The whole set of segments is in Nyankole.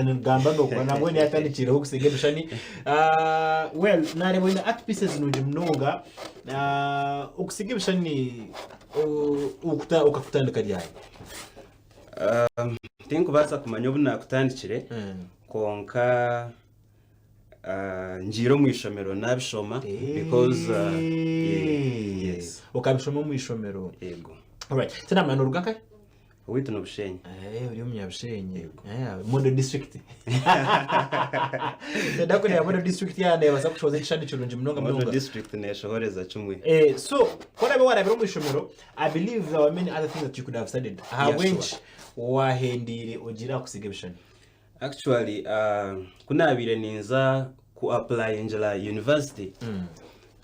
Nigamba nokora nambwenu yatandikireho kusiiga ebishushani. Ah, well nareeba oine art pieces nungi munonga. Ah, okusiiga ebishushani o- okuta okakutandika ryari? Um, tinkubaasa kumanya obu naakutandikire kwonka ah, ngiire omu ishomero naabishoma because ah, yeah, yes Okabishoma omu ishomero. yego Alright. Tinamanya noruga nkahi? Owaitu ni Bushenyi. Eh, ori omunyabushenyi. Eh, Mondo district. Nenda kureba Mondo district yaaba neebaasa kushohoza ekishushani kirungi munonga Mondo munonga. district neshohoreza kimwe. Eh, so ku oraabe waarabire omu ishomero, I believe there were many other things that you could have studied. Ahabw'enki waahendeire ogiire aha kusiiga ebishushani? Actually, uh, ku naabaire ninza ku applyingira university,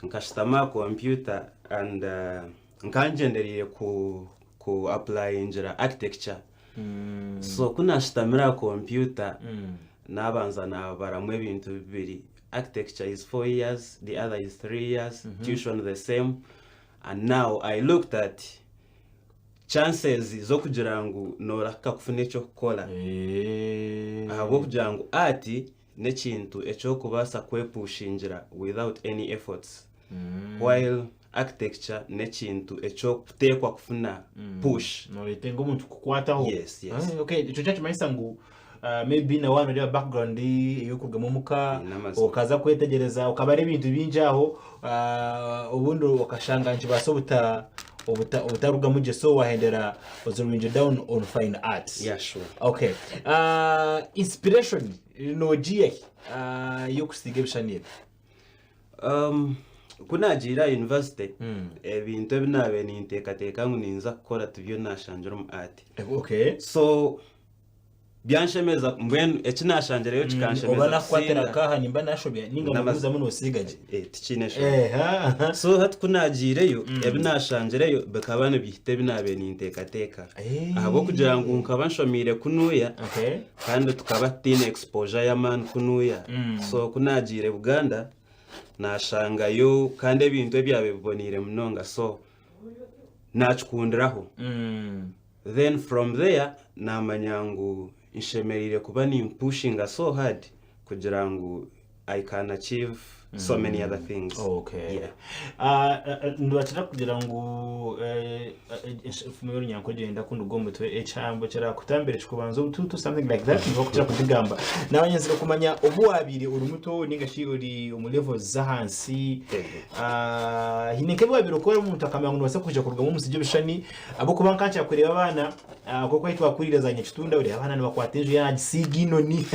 nkashutama aha computer and uh, nkangyendereire ku ku applyingira architecture. So ku naashutamire aha computer, naabanza naabaramu ebintu bibiri. Architecture is 4 years, the other is 3 years, tuition the same. And now I looked at chances z'okugira ngu noorahika kufuna eky'okukora. Ahabw'okugira ngu art n'ekintu eky'okubaasa kwepushingira without any efforts. While architecture n'ekintu eky'okuteekwa kufuna push. Noyetenga omuntu kukukwataho. Yes. Ah, okay, ekyo kyakimanyisa ngu maybe nawe waaba noreeba background ey'okurugamu omuka, N'amazima. okaza kwetegyereza okabara ebintu bingi aho, obundi okashanga nikibaasa obuta obuta obutarugamu gye so wahendera ozeroinge down on fine art. Yeah, sure. Okay. Inspiration noogiiha hi y'okusiiga ebishushani ebi? Ku naagiire aha university, ebintu ebi naabaire ninteekateeka ngu ninza kukora tibyo naashangire omu art. Okay. So byanshemeza mbwenu eki naashangireyo Oba kikanshemeza nakukwatira kusinga. nkaha nimba nashobya ninga nogumizamu nosiiga gye. Eh, tikiine nshobe. Eh, ha, ha. So hati ku naagiireyo, ebi naashangireyo bikaba nibihita ebi naabaire ninteekateeka. Ahabw'okugira ngu nkaba nshomiire kunuuya, Okay. kandi tukaba tutaine exposure y'amaani kunuuya. So ku naagiire Buganda, naashangayo kandi ebintu ebyabaire biboneire munonga so naakikundiraho. Then from there naamanya ngu nshemereire kuba nimpushinga so hard kugira ngu I can achieve so many other things. Okay. Yeah. Ah, ah, ah, nibakira kugira ngu eh, eh, enfumu y'orunyankore gyenda kunduga omu mutwe ekihambo kirakutambira kikubanza obutuutu something like that nibo bakukira kugigamba naabanyenzire kumanya obu wabaire ori muto ninga shi ori omu levels z'ahansi Yego. ah, haine nk'ebi wabaire okora omuntu akamanya ngu nobaasa kwija kurugamu omusigi ebishushani ahabw'okuba nka nkira kureeba abaana Nk'oku ahi twakuriire za Nyakitunda oreeba abaana nibakwata enju yagisiiga einoni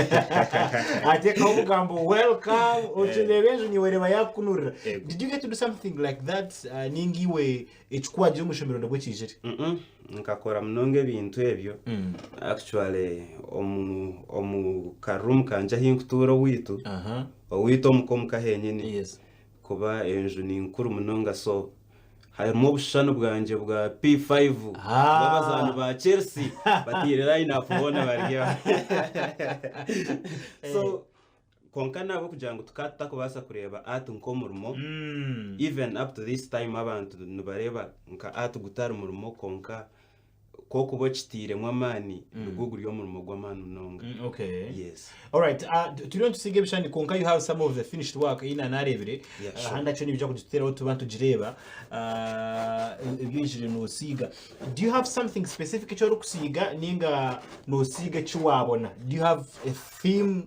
ateekaho obugambo welcome okireeba enju naiwe oreeba yakukunurira. Did you get to do something like that ninga iwe ekikuwagira omu ishomero nibwo kiijire? Nkakora munonga ebintu ebyo actually omu omu ka room kangye ahi nkutuura owaitu, owaitu omuka omuka henyini kuba enju ni nkuru munonga so Harimu obushushani bwangye bwa P5 bw'abazaani ba Chelsea bataire line up boona bari aho. So kwonka nabwo kugira ngu tukaba tutakubaasa kureeba art nk'omurimo even up to this time abantu nibareeba nka art gutari murimo kwonka Ku okuba okitairemu amaani nigwo guri omurimo gw'amaani munonga. Okay. Yes. Alright, turiyo nitusiiga ebishushani kwonka you have some of the finished work ei naanareebire. Yeah, sure. Ahandi akyo nibaija kugituteeraho tuba nitugireeba. Ebi oijire noosiiga. Do you have something specific eki orikusiiga ninga noosiiga eki waabona? Do you have a theme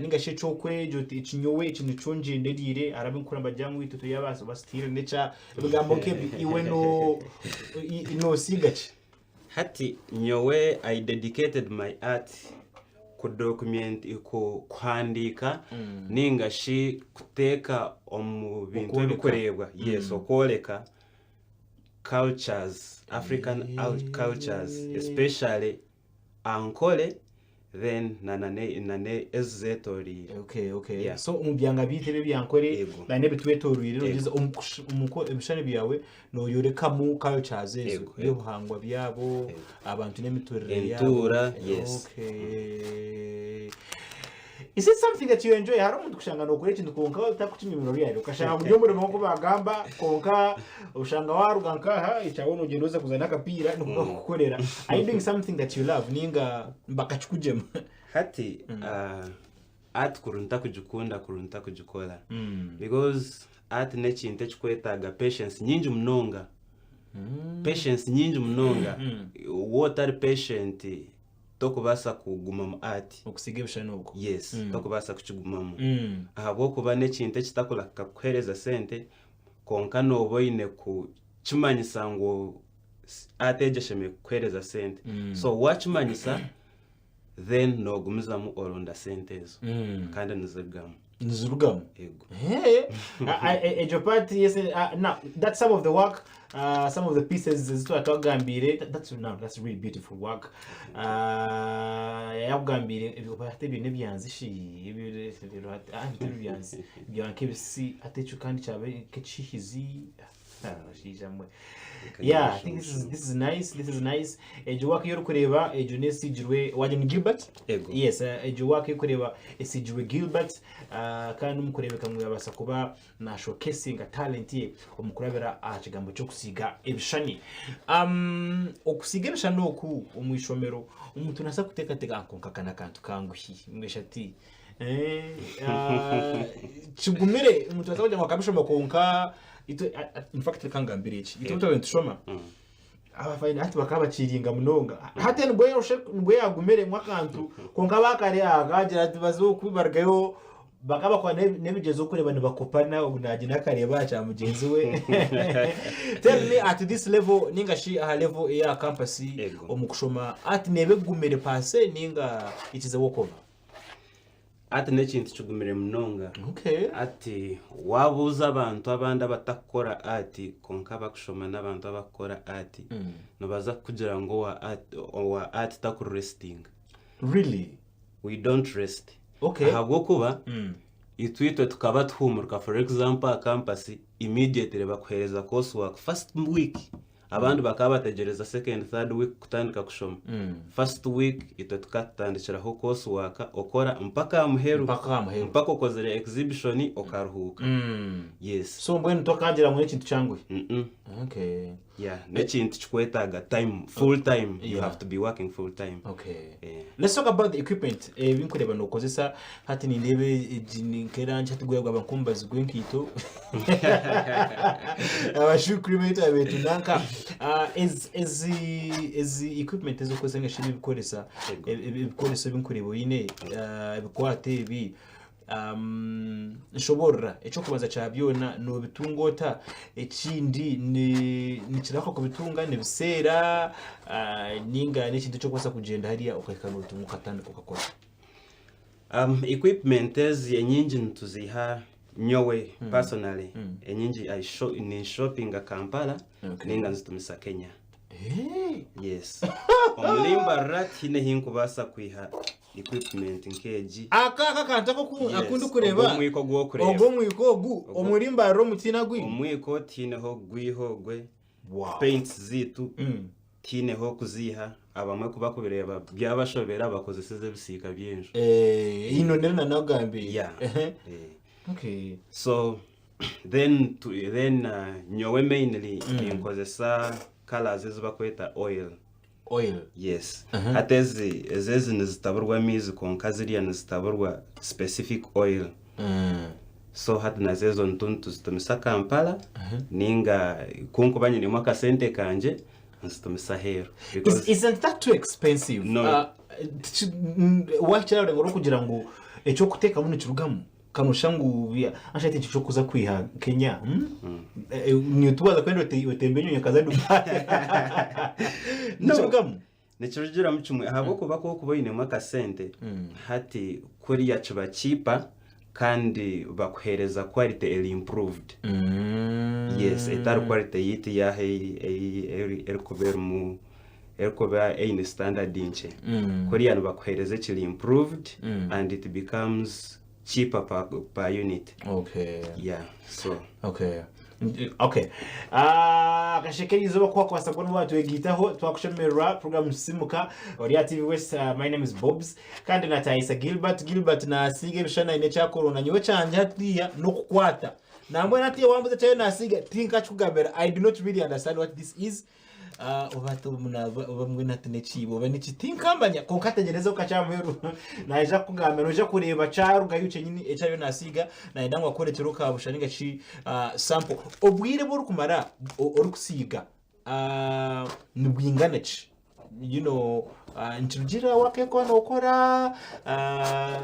ninga shi eky'okwegya oti eki nyowe eki nikyo ngyendereire hariho abu ndikuhurira nibagira ngu itwe turi abasitiire n'ekya Ebigambo nk'ebyo iwe no- i- noosiiga ki? Hati nyowe I dedicated my art ku document ku kuhandiika ninga shi kuteeka omu bintu Okworeka. ebikureebwa yes okworeka cultures African al- cultures especially Ankole then na na ne na ne ezi zetorire. Okay, okay. Yeah. So omu byanga byaitu ebi ebyankore Yego. na n'ebitwetorwire Yego. nogyeza omu kush- omu ku- ebishushani byawe noyorekamu cultures ezo Yego, yego. ebyobuhangwa byabo abantu n'emiturire yabo. Entuura, yes. Okay. Is it something that you enjoy? Hariho omuntu kushanga nokora ekintu kwonka otakukinyumira oruyari okashanga guri omurimo nk'oku bagamba kwonka oshanga waruga nkaha ekyawe nogyenda oza kuzaana akapiira niko kakukorera. Are you doing something that you love ninga bakakikugyema? Hati art kuri ntakugikunda kuri ntakugikora because art n'ekintu ekikwetaaga patience nyingi munonga. Patience nyingi munonga. Waaba otari patient tokubaasa kuguma mu art. Okusiiga ebishushani okwo. Yes, tokubaasa kukigumamu. Ahabw'okuba n'ekintu ekitakureka kukuheereza sente kwonka nooba oine kukimanyisa ngu art egi eshemereire kukuheereza sente. So waakimanyisa then noogumizamu oronda sente ezo kandi nizirugamu. Nizirugamu? Ego. Hey, egyo part yes, now that's some of the work, some of the pieces ezi twagambire. That's now that's really beautiful work. Yakugambire ebyo hati ebyo n'ebyanzi shi ebyo ah bitari byanzi byaba nk'ebisi hati ekyo kandi kyaba nk'ekihihizi. Ah, bashaija mwe. Yeah, I think this is nice, this is nice. Egyo work yorikureeba egyo nesigirwe wagira ni Gilbert? Ego. Yes, egyo work yorikureeba esigirwe Gilbert kandi omu kureebeka ngu yabaasa kuba na showcasinga talent ye omu kurabira aha kigambo ky'okusiiga ebishushani. Um, okusiiga ebishushani oku omu ishomero omuntu naasa kuteekateeka ngu kwonka aka n'akantu kanguhi mbwenu ati eh, ah, kigumire omuntu naasa kugira ngu akabishoma kwonka itwe in fact reka ngambire eki itwe twaba nitushoma aba fine art bakaba bakiringa munonga hati nibwo nibwo yagumire ngu akantu kwonka abakare akagira ati baze oku barugayo bakaba bakora n'ebigyezo kureba nibakopana ogu nagyenda akareeba aha kya mugyenzi we. Tell me at this level ninga shi aha level eya campus Ego. omu kushoma art neeba egumire per se ninga it is a walk over? Art n'ekintu kigumire munonga. Okay. Art waabuuza abantu abandi abatakukora art kwonka abakushoma n'abantu abakukora art, nibaza kukugira ngu owa art owa art takurestinga. Really? We don't rest. Okay. Ahabw'okuba itwe itwe tukaba tuhuumurika for example aha campus immediately bakuheereza course work first week Abandi bakaba bategyereza second, third week kutandika kushoma. First week itwe tukatandikiraho course work okora mpaka aha muheru. Mpaka aha muheru. Mpaka okozire exhibition okaruhuuka. Yes. So mbwenu tokagira ngu n'ekintu kyanguhi. Okay. Yeah, n'ekintu kikwetaaga time, full time. You Yeah. have to be working full time. Okay. Eh. Let's talk about the equipment. Ebi nkureeba nokozesa hati nindeeba egi ni nk'erangi hati gwaba gwaba nk'omubazi gw'enkaito. Abashukuru baitu abeetu nanka Ah, ezi ezi ezi equipment ez'okukozesa ninga shi ebikoresa Ego. ebikoreso ebi nkureeba oine ah, ebikwato ebi um, nshoboorora eky'okubanza kya byona noobitunga ota ekindi ni nikirahuka kubitunga nibiseera ah, ninga n'ekintu eky'okubaasa kugyenda hariya okahika nootunga okatandika okakora. Equipment ezi enyingi nituziiha nyowe personally enyingi I sho- ninshopinga Kampala Okay. ninga nzitumisa Kenya. Hey! Yes. Omuri Mbarara tihaine ahi nkubaasa kwiha equipment nk'egi. Aka aka akantu aku Yes, aku ndikureeba ogwo omwiko gw'okureeba. ogwo omwiko ogu omuri Mbarara omu tihaine agwine. Omwiko tihaineho gwiha ogwe. Wow. Paints ziitu Tihaine h'okuziiha, abamwe ku bakubireeba byabashobera bakozesa ez'ebisiika by'enju. Eh, ino nero nanakugambiire. Yeah. Ehe. Eh. Okay. So then tu, then nyowe mainly ninkozesa colours ezi bakweta oil. Oil. Yes. Hati ezi ezi ezi nizitaburwa amaizi kwonka ziriya nizitaburwa specific oil. So hati nazo ezo nitu nituzitumisa Kampala ninga ku nkuba nyinemu akasente kangye nzitumisa aheeru. Is, Because isn't that too expensive? No. Wakira orenga orikugira ngu eky'okuteekamu nikirugamu kanosha ngu bya- actually I think ekyokuza kwiha Kenya hmm? Eh, eh, nitubaza kwenda otembe enyonyi okaza Dubai. No. Nikirugamu? Nikirugiramu kimwe ahabw'okuba ku orikuba oinemu akasente hati kuriya kiba cheaper kandi bakuheereza quality eri improved. Yes, etari quality yaitu ey'aha ei- ei- eri- erikuba erimu erikuba eine standard nkye. Kuriya nibakuheereza ekiri improved and it becomes cheaper per unit. Okay. Yeah, so. Okay. Okay. Ah, akasheke eriizooba ku wakubaasa kuba niwe watwegaitaho twakushemererwa program Sisimuka ori aha TV West. My name is Bobs kandi natayisa Gilbert. Gilbert nasiiga ebishushani aine eki akoronda nyowe kyangye hatiiya n'okukwata. Nambwenu hatiiya wambuuza eki ariyo nasiiga tinkakikugambira I do not really understand what this is. Ah, oba hati obu naaba oba mbwenu hati n'ekiibo oba niki tinkamanya kwonka tegyereza okakye aha muheru naija kukugambira noija kureeba kyarugayo kyenyini eki ariyo naasiiga nayenda ngu akworekyere okabusha ninga shi ah, sample obwire obu orikumara o- orikusiiga ah, nibwingana ki you know ah, nikirugiirira wakeekuba nookora ah,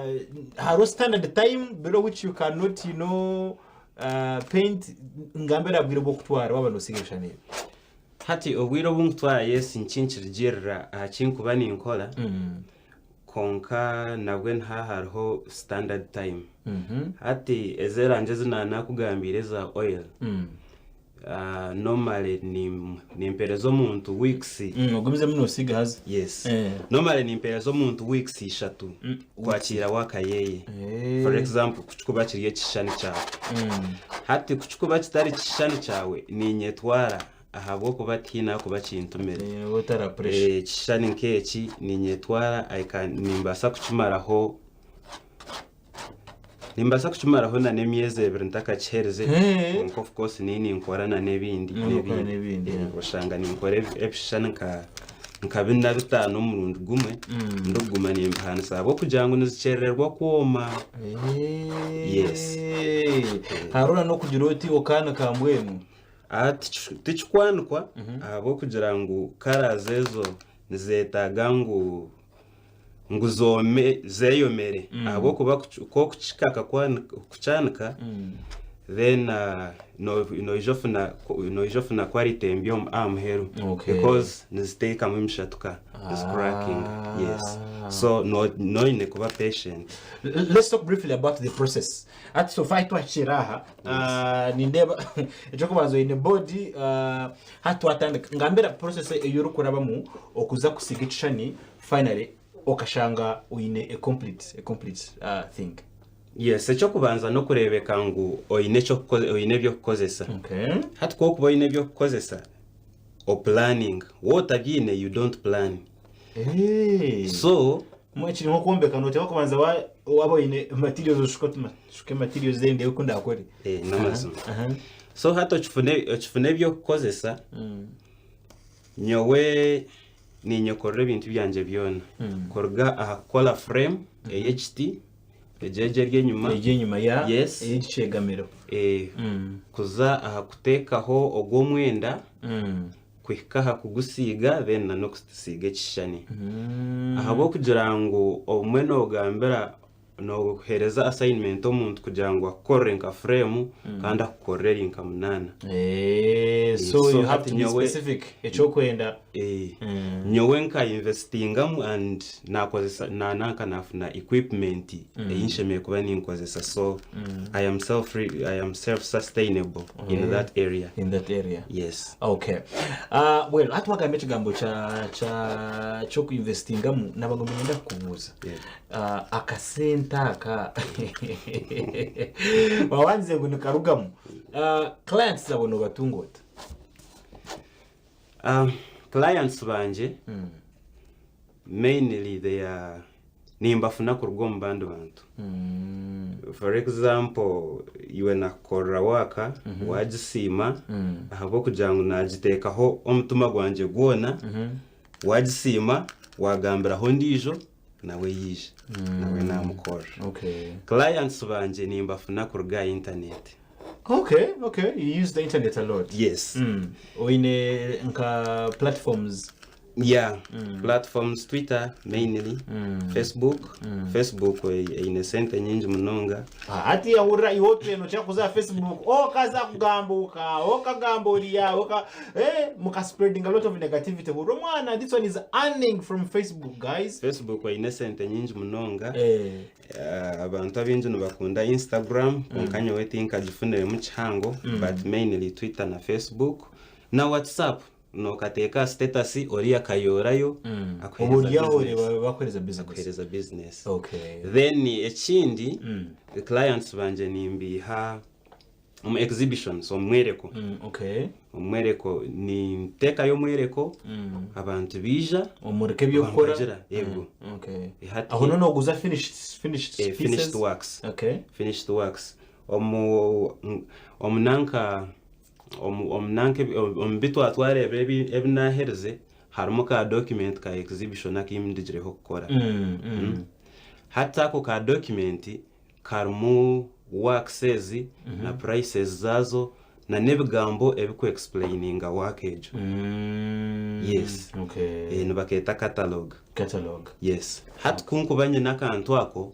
hariho standard time below which you cannot you know ah, paint ngambira aha bwire bw'okutwara waaba noosiiga ebishushani ebi Hati obwire obu nkutwara yes nikinkirugirira aha ki nkuba ninkora kwonka nabwe niha hariho standard time. Hati ezi erangi ezi naanakugambiire eza oil normally nimpereza omuntu weeks. Ogumizemu noosiiga haza. Yes. Normally nimpereza omuntu weeks ishatu kwakiira work yeye. For example ku kikuba kiri ekishushani kyawe. Hati ku kikuba kitari kishushani kyawe ninyetwara ahabw'okuba tihaine ahakuba kintumire. Eh, otara pressure. Eh, Ekishushani nk'eki ninyetwara I can nimbaasa kukimaraho nimbaasa kukimaraho na n'emyezi ebiri ntakakiherize Eh. kwonka of course niyo ninkora na n'ebindi Niyo nokora n'ebindi, Eh, yeah. oshanga ninkora ebi- ebishushani nka nka bina bitaano omurundi gumwe ndikuguma nimbihaanisa ahabw'okugira ngu nizikyerererwa kwoma. Yes. Hariho na n'okugira oti okaanika mbwenu. Aha tikikwanikwa ahabw'okugira ngu colours ezo nizetaaga ngu ngu zoome zeyomere ahabw'okuba ku okukikaka kukyanika then noija ofuna noija ofuna quality mbi aha muheru because niziteekamu emishatuka nizi crackinga yes so noine kuba patient. Let's talk briefly about the process. Hati so far twakira aha ah, nindeeba ekyokubanza oine board ah, hati twatandika ngambira process ei orikurabamu okuza kusiiga ekishushani finally okashanga oine a complete, a complete ah, thing. Yes, ekyokubanza n'okureebeka ngu oine ekyokuko- oine ebyokukozesa. Okay. Hati ku orikuba oine ebyokukozesa, opulaninga. Waaba otabyine, you don't plan. Hey. So, Mwe kiri nk'okwombeka nooteekwa kubanza wa- waaba oine materials oshuka oti "Ma- shuka materials then ndeebe oku ndaakore. eh, n'amazima. Aha. So hati okifune okifune ebyokukozesa, nyowe ninyekorera ebintu byangye byona. Kuruga aha kukora frame ey'ekiti, egyo egyo eri enyima. Egi enyima ya Yes. ey'ekikyegamiro. Eh, kuza aha kuteekaho ogw'omwenda, kuhika aha kugusiiga then na n'okusiiga ekishushani. Ahabw'okugira ngu obumwe noogambira nooheereza assignment omuntu kugira ngu akukorere nka frame kandi akukorere eri nka munaana. Eh, so So you have hati to be nyowe- specific ekyokwenda. Eh, nyowe nka investingamu and nakozesa na nanka nafuna equipment ei nshemereire kuba ninkozesa so I am self I am self sustainable in that area. In that area. Yes. Okay. Uh, well, hati wagamba ekigambo kya kya ky'okuinvestingamu naba ngu niinyenda kukubuuza. Yeah. Uh, akasente aka wawandize ngu nikarugamu. Uh, clients zawe nobatunga ota? Um, clients bangye mainly they are nimbafuna kuruga omu bandi bantu. For example, iwe nakukorera work wagisiima ahabw'okugira ngu nagiteekaho omutima gwangye gwona, wagisiima wagambiraho ondiijo nawe yaija nawe namukorera. Okay. Clients bangye nimbafuna kuruga aha internet. Okay, okay. You use the internet a lot. Yes. Oine nka platforms. Yeah, platforms Twitter mainly, Facebook. Facebook eine sente nyingi munonga. Hati yahurira iwe otwena okyakuza aha Facebook okaza kugambuka okagamba oriya oka eh, muka spreading a lot of negativity hurira omwana this one is earning from Facebook guys. Facebook eine sente nyingi munonga. Eh. Eh, abantu abaingi nibakunda Instagram kwonka nyowe tinkagifuniremu kihango but mainly Twitter na Facebook na WhatsApp nokateeka aha status oriya akayoorayo akuheereza Obu oryaho business. oreeba bakuheereza business. Akuheereza business. Okay. Then ekindi clients bangye nimbiiha omu exhibitions omu mwereko. Okay. Omwereko ninteekayo omwereko abantu baija Omurika eby'okukora. bambagira yego. Okay. Hati Aho noona oguza finished finished eh, pieces. finished works. Okay. Finished works. Omu omu nanka. Omu omu nanka ebi omu bi twatwareebire ebi ebi naaherize harimu ka document ka exhibition aku ndigireho kukora. Hati ako ka document karimu works ezi na prices zaazo na n'ebigambo ebiku explaininga work egyo. Yes. Okay. Eh, nibakeeta catalogue. Catalogue. Yes. Hati ku nkuba nyine akantu ako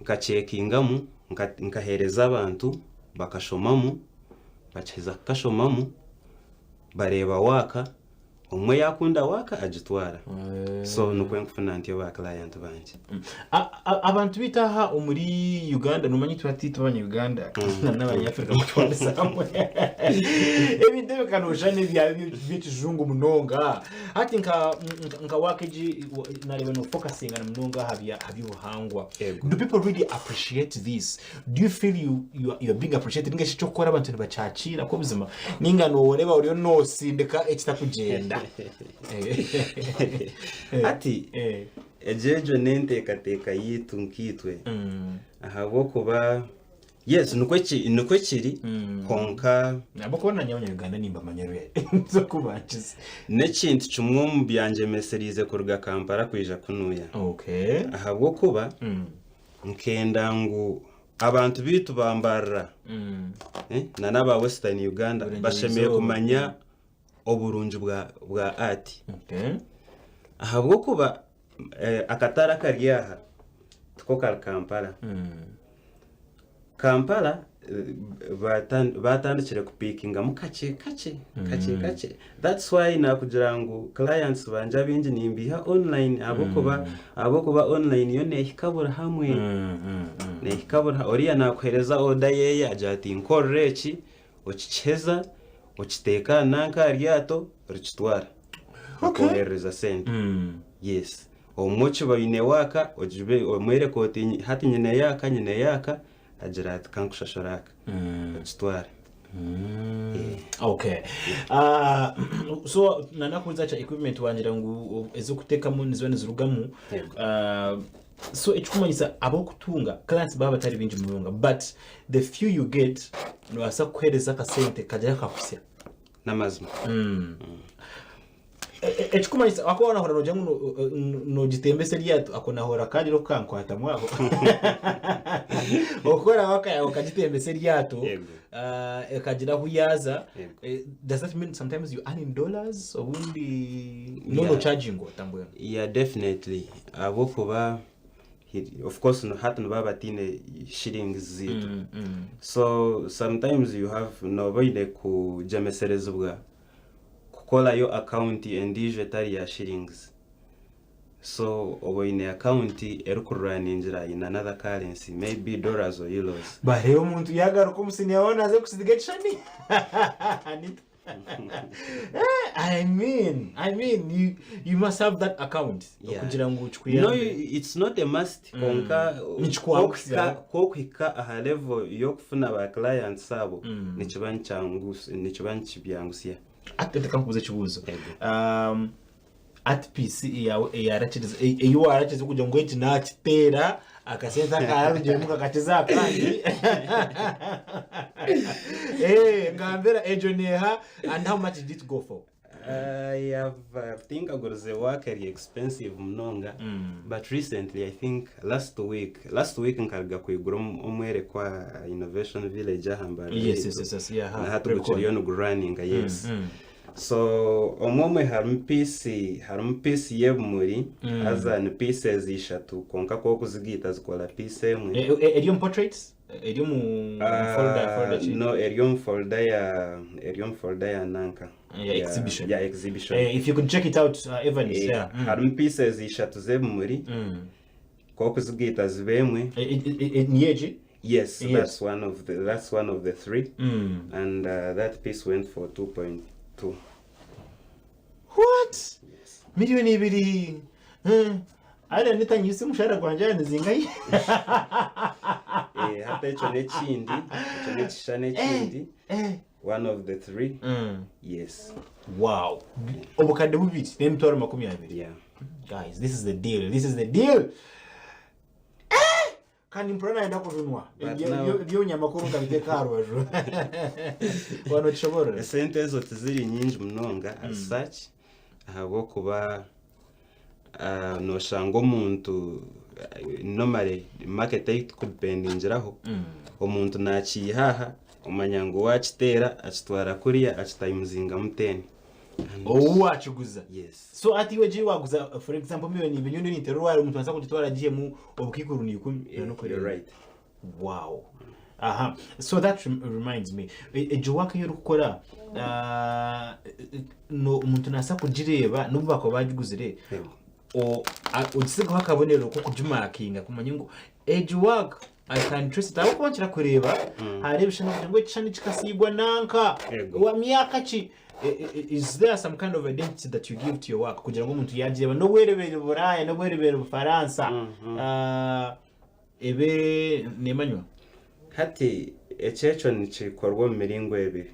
Nkacekingamu, nkaheereza abantu bakashomamu, bakiheza kukashomamu bareeba waaka, omwe yaakunda waaka agitwara. So nikwo nkufuna ntyo ba client bangye. Abantu baitu aha omuri Uganda nomanya itwe hati itwe abanya-Uganda n'abanyafrica kutwariza hamwe ebintu ebi kanoshusha n'ebya by'ekijungu munonga. Hati nka nka work egi nareeba no focusinga na munonga aha bya aha by'obuhangwa. Yego. Do people really appreciate this? Do you feel you you are, you are being appreciated? Ninga shi eky'okukora abantu nibakyakiira kwo buzima? Ninga nooreeba oriyo noosindika ekitakugyenda? Hati Eh. egyo egyo n'enteekateeka yaitu nkaitwe ahabw'okuba Yes, nikwo ki- nikwo kiri kwonka Ahabw'okuba nanye abanya-Uganda nimbamanya rwe nzokubankiza. n'ekintu kimwe omu byangyemesereize kuruga Kampala kwija kunuya. Okay. Ahabw'okuba nkenda ngu abantu baitu bambarira eh, na n'aba Western Uganda Burengera bashemereire izooba. kumanya oburungi bwa, bwa art. Okay. Ahabw'okuba eh, akatare akari aha tiko kari Kampala. Kampala baatandikire kupiikingamu kakye kakye kakye kakye that's why naakugira ngu clients bangye abaingi nimbiiha online ahabw'okuba ahabw'okuba online yo neehika buri hamwe neehika buri hamwe oriya naakuheereza order yeeye agira ati nkorera eki okikiheza okiteeka aha nanka aha ryato rikitwara akwoherereza sente yes Obumwe okiba oine waaka ogibe omwereke oti hati nyineyo aka nyineyo aka agira ati kankushashure aka okitware. Okay. Ah, so nanakubuuza kya equipment wangira ngu ez'okuteekamu niziba nizirugamu. Yego. Ah, so ekikumanyisa ab'okutunga clients baba batari baingi munonga but the few you get nibabaasa kukuheereza akasente kagira kakusya. N'amazima. Ekikumanyisa wakuba wanahura nogira ngu nogitembesa eryato ako nahura kagira oku kankwatamu aho okukora waka yawe okagitembesa eryato Yego. ah, ekagira ahu yaaza Yego. Eh, does that mean sometimes you earn in dollars obundi no Yeah. no charging ota mbwenu Yeah, definitely. Ahabw'okuba he- of course no- hati nibaba bataine shillings zaitu. So sometimes you have nooba oine kugyemeserezibwa kukorayo akawunti endiijo etari ya shillings. So oba oine akawunti erikururaningira in another currency maybe dollars or euros. Bareeba omuntu yagaruka omu siniya hoona aze kusiiga ekishushani. Anita. Eh, I mean, I mean, you, you must have that account Yeah. okugira ngu No, kikuyambe. it's not a must kwonka Nikikwanguhira. ku okuhika aha level y'okufuna ba clients abo nikiba nikyangus nikiba nikibyangusya. Ati reka nkubuuze ekibuuzo. Yego. Um, ati piisi eyawe eyarakirize ei ei warakirize kugira ngu eki nakiteera akasente akarugiremu kakakiza akandi Eh, ngambira egyo neeha and how much did it go for? I have I think agurize work eri expensive munonga but recently I think last week last week nkaruga kwigura omu- omwerekwa Innovation Village aha Mbarara Yes, yaitu. yes, yes, yes, yeah, ha, Na hati record. gukiriyo nigurunninga yes so omwe omwe harimu piece harimu piece y'ebimuri haza ni pieces ishatu kwonka ku orikuzigaita zikora piece emwe Eh, eh, eri omu portraits? Eri omu Ah, folder folder ki? no eri omu folder ya eri omu folder ya nanka Ya exhibition. ya exhibition Eh, if you could check it out uh, Evans Eh, yeah. Mm. harimu pieces ishatu z'ebimuri Mm. ku orikuzigaita ziba emwe Eh, eh, eh, eh, ni egi? yes, Yes. that's one of the that's one of the three Mm. and uh, that piece went for 2.2 What? Miliyoni ibiri. Hmm. Ariya nitanyise omushahara gwangye aha nizingahi? Eh, hati ekyo n'ekindi ekyo n'ekishushani ekindi Eh. one of the three Mm. yes Wow. Obukadde bubiri n'emitwaro 20. yeah Guys, this is the deal. This is the deal. Eh! Kandi mpurira nayenda kujunwa. But Ebyo- now- ebyo- Eby'obunyamakuru nkabiteeka aha rubaju. Wano kishoborore. Esente ezo tiziri nyingi munonga as such ahabw'okuba ah, noshanga omuntu ah, normally market ei tukudipendingiraho omuntu nakiiha aha omanya ngu wakiteera akitwara kuriya akitayimuzingamu ten. And- Ou wakiguza. Yes. So ati iwe gye waguza for example million ibiri nyowe nintera orwari omuntu naza kugitwara agihemu obukaikuru na ikumi Yeah, you're right. Wow. Aha. So that reminds me. Egyo work ei orikukora ah, no omuntu naasa kugireeba n'obu bakuba bagiguzire Yego. ogisigaho akabonero k'okugimakinga kumanya ngu egyo work I can trace it. Ahabw'okuba nkira kureeba hariho ebishushani kugira ngu ekishushani kikasiigwa nanka Yego. wa myaka ki Is there some kind of identity that you give to your work kugira ngu omuntu yagireeba n'obu erebeire Buraaya n'obu erebeire Bufaransa ah, ebe neemanywa? Hati eki ekyo nikikorwa omu miringo ebiri.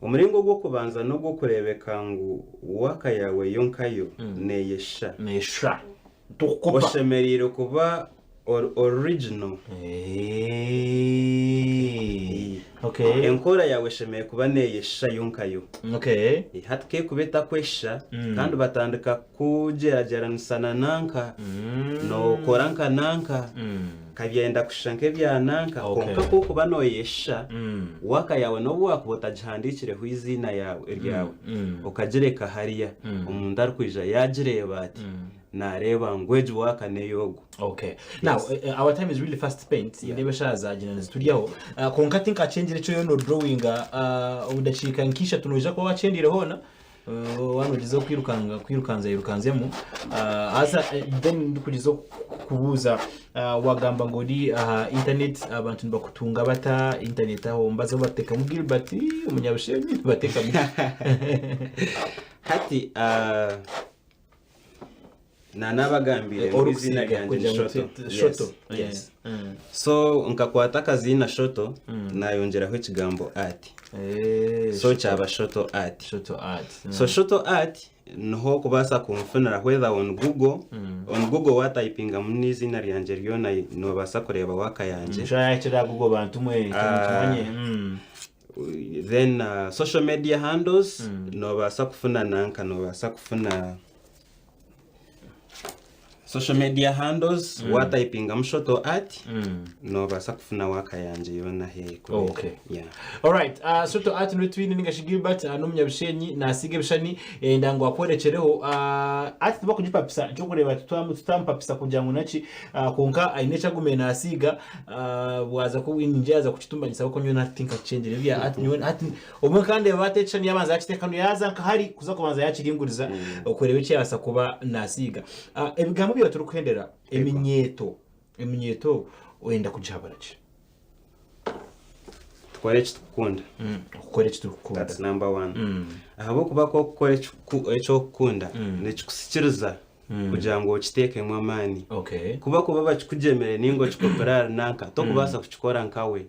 Omuringo ogw'okubanza n'ogw'okureebeka ngu waaka yaawe yo nkayo neeyeshusha. Neeshusha. Tokukopa. Oshemereire kuba ori original. Eh. Okay. Enkora yaawe eshemereire kuba neeyeshusha yo nkayo. Okay. Hati ku erikuba etakweshusha kandi batandika kugyeragyeranisa na nanka, nookora nka nanka, Nkabyenda kushusha nk'ebya nanka, Okay. kwonka ku orikuba nooyeshusha, waaka yaawe n'obu waakuba otagihandiikireho eiziina yaawe ryawe, okagireka hariya, omuntu arikwija yaagireeba ati, naareeba ngu egi waaka n'ey'ogu. Okay. Now, our time is really fast spent. Nindeeba eshaaha zaagyenda nizituryaho. Kwonka tinkakyengire eki oriyo noodurowinga omu dakiika nk'ishatu noija kuba waakyendeire hoona. Waaba nogyeza kwirukanga kwirukanza yirukanzemu haza then ndikugyeza kukubuuza wagamba ngu ori aha internet abantu nibakutunga bata internet aho mbaza batekamu Gilbert omunyabushenyi nibatekamu Hati Nanabagambiire ngu eiziina Orikusiiga ryangye ni kugira ngu Shoto. Shoto. Yes, yes. So nkakwata akaziina Shoto nayongyeraho ekigambo art. So kyaba Shoto Art. Shoto Art. So Shoto Art niho orikubaasa kunfunira whether on Google, on Google watayipingamu n'eiziina ryangye ryona noobaasa kureeba work yangye. Nshayakira Google bantu mwe tumanye. Then social media handles noobaasa kufuna nanka noobaasa kufuna Social media handles watayipingamu Shoto Art nobaasa kufuna work yangye yoona ahu erikubeera. Okay. Yeah. Alright, Shoto Art niwe twine ninga shi Gilbert n'omunyabishenyi nasiiga ebishushani enda ngu akworekyereho art tibakugipapisa ekyokureeba tutamupapisa kugira ngu naki kwonka aine eki agumiire nasiiga bwaza ku ningira yaaza kukitumbanyisa ahabw'okuba nyowe hati tinkakikyengire ebya art nyowe hati Obumwe nka ndeeba ata ekishushani yaabanza yaakiteeka kanu yaaza nka hari kuza kubanza yaakiringuriza okureeba eki yaabaasa kuba naasiiga. Ah, Ebigambo byawe turikuhendera eminyeeto eminyeeto oyenda kugihabura ki? Tukore eki turikukunda. Okukora eki turikukunda. That's number one. Ahabw'okuba ku orikukora eki orikukunda nikikusikiriza kugira ngu okiteekemu amaani. Okay. Ku bakuba bakikugyemire nainga okikopire ahari nanka, tokubaasa kukikora nkawe.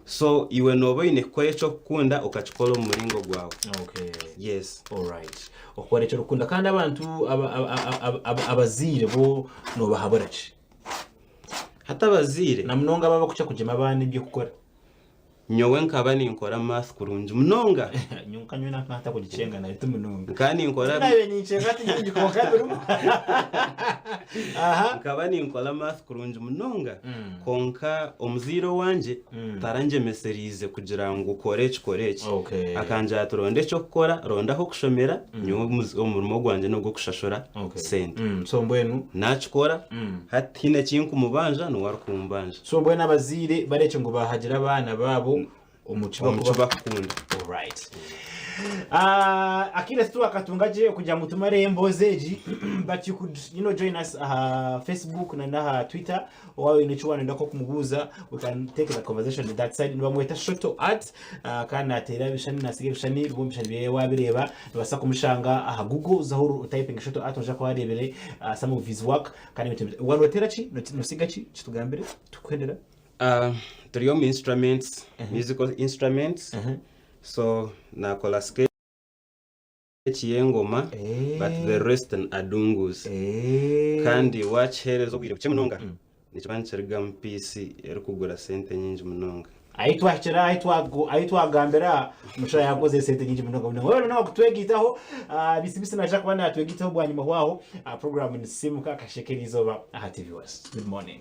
So iwe nooba oine kukora eki orikukunda okakikora omu muringo gwawe. Okay. Yes. Alright. Okukora eki orikukunda kandi abantu aba- aba- aba- aba- abazaire bo noobahabura ki? Hati abazaire, Na munonga abo abakukira kugyema abaana eby'okukora. nyowe nkaba ninkora math kurungi munonga. Nyowe nka nyowe nanka ntakugikyenga nayo ti munonga. Nkaba ninkora Nayo ninkyenga ti nyingi kwonka birimu. Aha. Nkaba ninkora math kurungi munonga kwonka omuzaire owangye tarangyemesereize kugira ngu kora eki kora eki. Okay. Akangira ati ronda eky'okukora, ronda ah'okushomera, nyowe omurimo gwangye n'ogw'okushashura Okay. sente. So mbwenu Naakikora, hati tihaine eki nkumubanja, niwe arikumbanja. So mbwenu abazaire barekye ngu bahagira abaana baabo omu ki Omu ki bakuba bakukunda. Alright. Akaire titwakatunga gye kugira ngu tumare emboozi egi but you could you know, join us aha Facebook na n'aha Twitter waaba oine eki waanenda kumubuuza we can take the conversation to that side nibamweta Shoto Art kandi naateera ebishushani naasiga ebishushani bimwe ebishushani byeye waabireeba nobaasa kumushanga aha Google ozeho otayipinge Shoto Art noija kuba wareebire some of his work kandi ebintu waaba nooteera ki noosiga ki kitugambire tukuhendera. Turi omu instruments, musical instruments, so nakola sketch y'engoma but the rest adunguza kandi wakiheereza obwire bukye munonga. Nikiba nikirugamu piisi erikugura sente nyingi munonga. Ahi twahikira, ahi twagu- ahi twagambira, omushaija yakoze esente nyingi munonga munonga. Wewe munonga kutwegaitaho, ah, Bisi naija kuba natwegaitaho bwanyima hwaho. Ah, program ni Simuka akasheke eriizooba aha TV West. Good morning.